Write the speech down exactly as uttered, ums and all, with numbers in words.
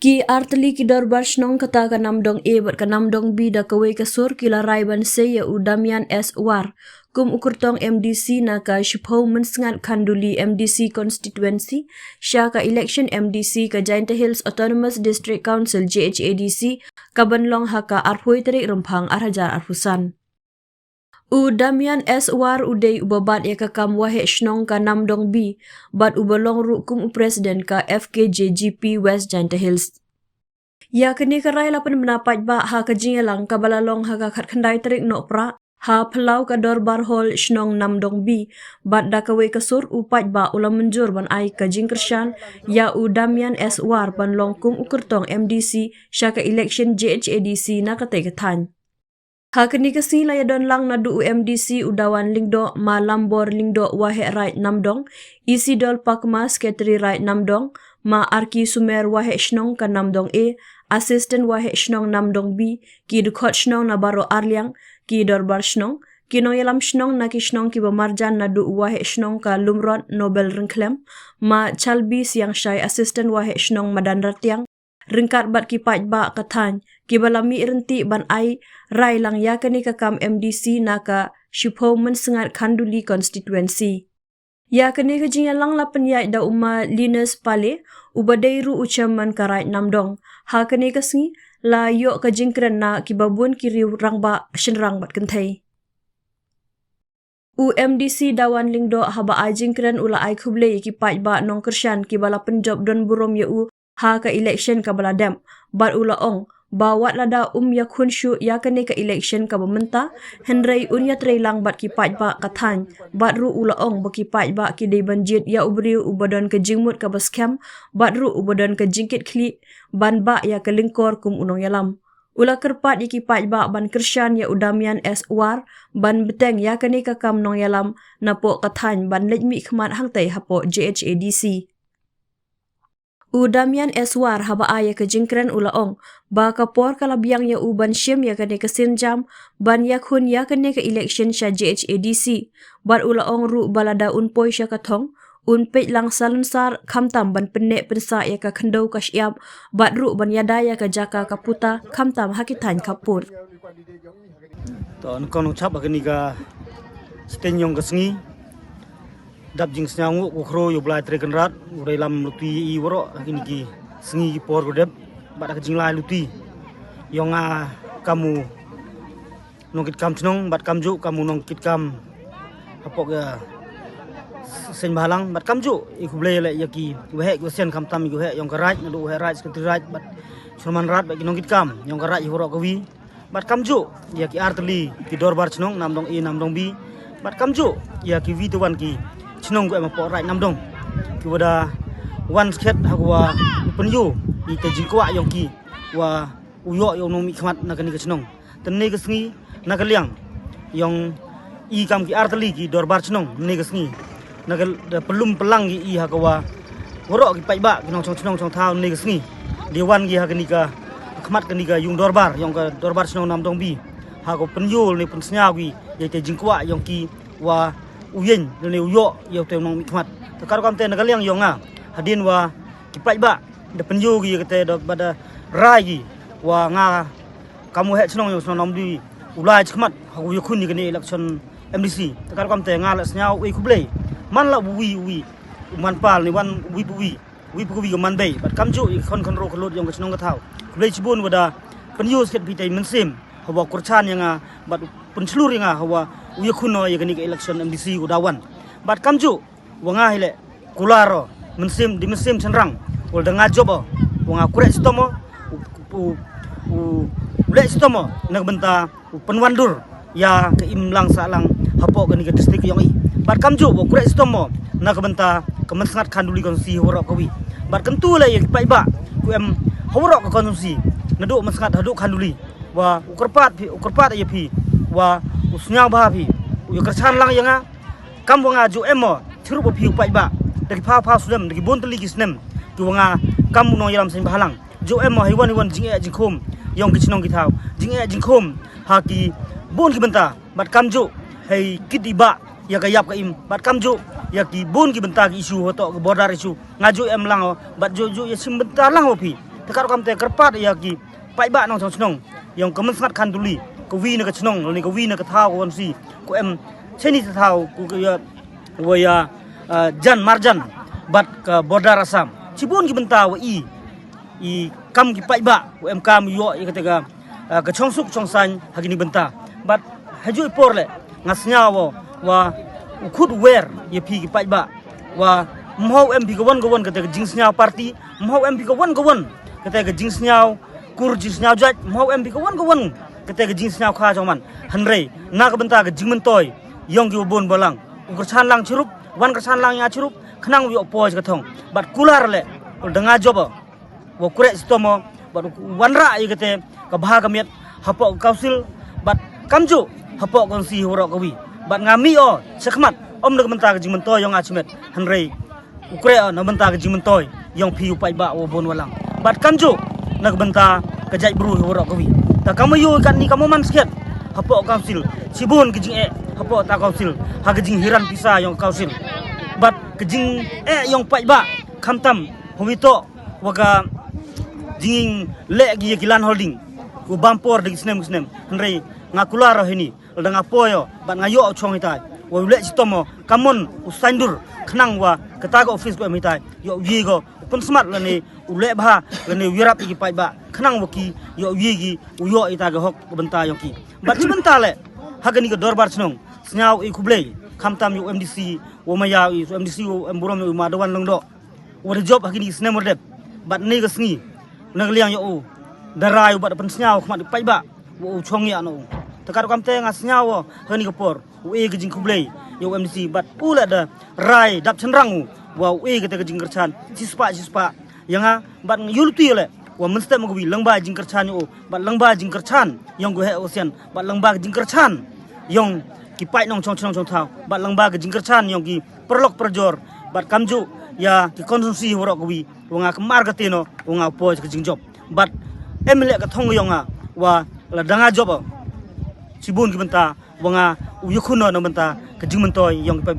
Ki artylli ki dorbar shnong kata ka Namdong A bad ka Namdong B da kawei ka sur ki la rai ban sei ïa u Damian S War kum u kyrtong M D C na ka shiphew mynsngat Khanduli M D C constituency sha ka election M D C ka Jaintia Hills Autonomous District Council, J H A D C, ka ban long ha ka arphew tarik Rymphang arhajar arphew san. U Damian S War u dei uba bat ïa ka kam waheh shnong ka Namdong B bad uba long ruh kum u president ka F K J G P West Jaintia Hills. Ïa kane ka rai la pynbna paidbah ha ka jingïalang kaba la long ha ka khatkhyndai tarik Nohprah ha phyllaw ka Dorbar Hall shnong Namdong B, bad da kawei ka sur u paidbah u la mynjur ban ai ka jingkyrshan ïa u Damian S War ban long kum u kyrtong M D C sha ka election J H A D C na katei ka thaiñ. Ha kane ka sngi la ïadon lang naduh u M D C u Dawan Lyngdoh, ma Lambor Lyngdoh waheh raid Namdong, Isidol Pakma secretary raid Namdong, ma Arki Sumer waheh shnong ka Namdong A, assistant waheh shnong Namdong B, ki dkhot shnong na baroh arliang, ki dorbar shnong, ki nongïalam shnong na ki shnong kiba marjan naduh u waheh shnong ka Lumrot Nobel Ryngkhlem, ma Chalbi Siangshai assistant waheh shnong Madan Ratiang, ryngkat bad ki paidbah ka thaiñ kiba la mih ryntih ban ai rai lang ïa kane ka kam M D C na ka shiphew mynsngat Khanduli constituency. Ïa kane ka jingïalang la pynïaid da u ma Linus Pale, uba dei ruh u chairman ka raid Namdong. Ha kane ka sngi la ïoh ka jingkren na kiba bun ki riew rangbah shynrang bad kynthei. U M D C Dawan Lyngdoh haba ai jingkren u la ai khublei ïa ki paidbah nongkyrshan kiba la pynjop don burom ïa u ha ka election kaba la dep, bad u la ong ba wat lada um ïakhun shuh ïa kane ka election kaba mynta, hynrei un ïatrei lang bad ki paidbah ka thaiñ, bad ruh u la ong ba ki paidbah ki dei ban jied ïa u briew uba don ka jingmut kaba skhem, bad ruh uba don ka jingkit khlieh ban bah ïa ka lyngkor kum u nongïalam. U la kyrpad ïa ki paidbah ban kyrshan ïa u Damian S War ban bteng ïa kane ka kam nongïalam napoh ka thaiñ ban leit mihkhmat hangtei hapoh J H A D C. U Damian S War haba ai ïa ka jingkren u la ong ba ka por ka la biang ïa u ban shim ïa kane ka sienjam ban ïakhun ïa kane ka election sha J H A D C, bad u la ong ruh ba lada un poi sha ka thong un peit lang salonsar khamtam ban pynneh pynsah ïa ka khyndew ka shyiap, bad ruh ban ïada ïa ka jaka ka puta khamtam ha ki thaiñ khappud. To, nyngkong nyngchap ha kane ka sting jong ka sngi. Dap jingsngew nguh ko khro ïa u Blai Trai Kynrad, u dei lam luti i waroh ha kine ki sngi ki por ko dep, bad ha ka jinglai luti jong nga kam u nongkitkam chnong, bad kamjuh kam u nongkitkam hapoh ka seng bhalang, bad kamjuh i khublei leh ïa ki waheh ki wasen khamtam i waheh jong ka raid, naduh waheh raid, secretary raid, bad chairman raid, bad ki nongkitkam jong ka raid i waroh kawi. Bad kamjuh ïa ki artylli ki dorbar chnong Namdong A, Namdong B. Bad kamjuh ïa ki wi te wan ki chnong ko em hapoh raid Namdong, ki wa da wan skhet ha ka wa u pynïoh ïa ka jingkwah jong ki wa u ïoh ïa u nongmihkhmat na kane ka chnong. Te ne ka sngi na ka liang jong i kam ki artylli ki dorbar chnong ne ka sngi, na ka da pynlum pynlang i ha ka wa waroh ki paidbah ki nongchong chnong chong thaw ne ka sngi. Dei wan ki ha kane ka khmat kane ka yung dorbar jong ka dorbar chnong Namdong B, ha ka pynïoh ne pynsngew ki ïa te jingkwah jong ki wa u ïeng ne u ïoh ïa te nongmihkhmat. Te ka rukom te na ka liang jong nga, hadien wa ki paidbah da pynïoh ki ïa kata da ba da rai ki wa nga kam u waheh chnong jong chnong Namdong B u lai chakhmat ha u ïakhun ïa kane election M D C. Te ka rukom te nga la sngew u khublei man la u wi u wi u man pal ne wan u wi u wi u wi u wi ka man bei, bad kamjuh ïa ki khon khynroo khyllood jong ka chnong ka thaw. Khublei chibun wa da pynïoh skhet phi te mynsiem ha wa kyrchan ïa nga bad pynshlur ïa nga ha wa u ïakhun ïa kane ka election M D C u da wan. Bad kamjuh wa nga hi leh kular o mynsiem, di mynsiem chynrang wa da nga jop o, wa nga khreh chitom o, u, u, u leh chitom o na ka bynta u pynwandur ïa ka imlang sahlang hapoh kane ka district jong i. Bad kamjuh wa khreh chitom o na ka bynta ka mynsngat Khanduli constituency ha waroh kawi. Bad kyntu leh ïa ki paidbah ko em ha waroh ka constituency, naduh mynsngat haduh Khanduli, wa u kyrpad phi, u kyrpad ïa phi, wa u sngewbha phi u ïa kyrchan lang ïa nga. Kam wa nga ju em o chirup wa phi u paidbah, da ki phaw phaw snem, da ki bun tylli ki snem, ki wa nga kam u nongïalam seng bhalang ju em o hi wan hi wan jingeh jingkhum jong ki chnong ki thaw, jingeh jingkhum ha ki bun ki bynta. Bad kamjuh hei kit i bah ïa ka ïap ka im, bad kamjuh ïa ki bun ki bynta ki issue, hato ka border issue, nga ju em lang o bad ju ju ïa shim bynta lang o phi. Ka rukom te kyrpad ïa ki paidbah nongshong shnong ïong ka Mynsngat Khanduli, ka wi na ka shnong lane ka wi na ka thaw ka wan si, ko em cheni thaw ko ïa wa ïa jan marjan bad ka border Assam. Chibun ki bynta wa i i kam ki paidbah wa em kam ïoh ïa kata ka ka chongsuk chongsaiñ ha kini bynta. Bad ha ju i por le nga sngaw wa u khut wer ïa phi ki paidbah wa mhaw em phi ka wan ka wan kata ka jingsngaw party, mhaw em phi ka wan ka wan kata ka jingsngaw kur jingsngaw jait, mhaw em phi ka wan ka wan kata ka jingsngaw kha jong man. Hynrei na ka bynta ka jingmyntoi ïong ki wa bun balang, u kyrchan lang chirup, wan kyrchan lang ïa chirup khnang u ïoh poi ka thong. Bad kular le u dang nga job wa kure sitomo bad wanrah ïa kata ka bha ka miat hapoh ka council bad kamju hapoh ka constituency waroh ka wi. Bad nga mi o chakhmat om na ka bynta ka jingmyntoi ïong nga chimet, hynrei u kure o na bynta ka jingmyntoi ïong phi u paidbah wa bun walang. Bad kamju na ka bynta ka jaitbru waroh ka wi. Ta kama ïoh kat ni kama man skhet hapoh ka council, chibun ka jingeh hapoh ta council ha ka jinghiran pisa ïong ka council. Bad ka jingeh ïong paidbah khamtam hawito wa ka jing leh ki ïa ki land holding ku bam por da ki snem ki snem. Hynrei nga kular o hini lada nga poi o bad nga ïoh u chong hitai wa u leh chitom o kamon u saindur khnang wa kata ka office ko em hitai ïoh u ïe ko u pynsmat lane u leh bha lane u ïarap ïa ki paidbah khnang wa ki ïoh u ïe ki u ïoh ita ka hok ka bynta ïong ki. Bad chi bynta le ha kani ka dorbar chnong sngaw i khublei khamtam ïa u M D C wa maya i u M D C wa em burom ïa u Madawan Lyngdoh wa da jop ha kini ki snem wa dep bad ne ka sngi na ka liang ïa u da rai u bad pynsngaw khmat paidbah wa u chong ïa na u. Takat kam te nga sngaw ha kani ka por u e ka jingkhublei ïa u M D C bad u la da rai dap chynrang u wa u e ka te ka jingkyrchan chispah chispah ïa nga bad ïu luti le wa mynstep ma ka wi lyngba jingkyrchan ïa u bad lyngba jingkyrchan ïong ku he ocean bad lyngba jingkyrchan ïong ki paid nongchong chnong chong thaw bad lyngba ka jingkyrchan ïong ki paralok parajor bad kamju ïa ki constituency waroh ka wi wa nga kmar ka teno wa nga poi ka jingjop bad em le ka thong ïong nga wa la dang nga jop chibun ki bynta wa nga u ïakhun na bynta ka jingmyntoi ïong ki paid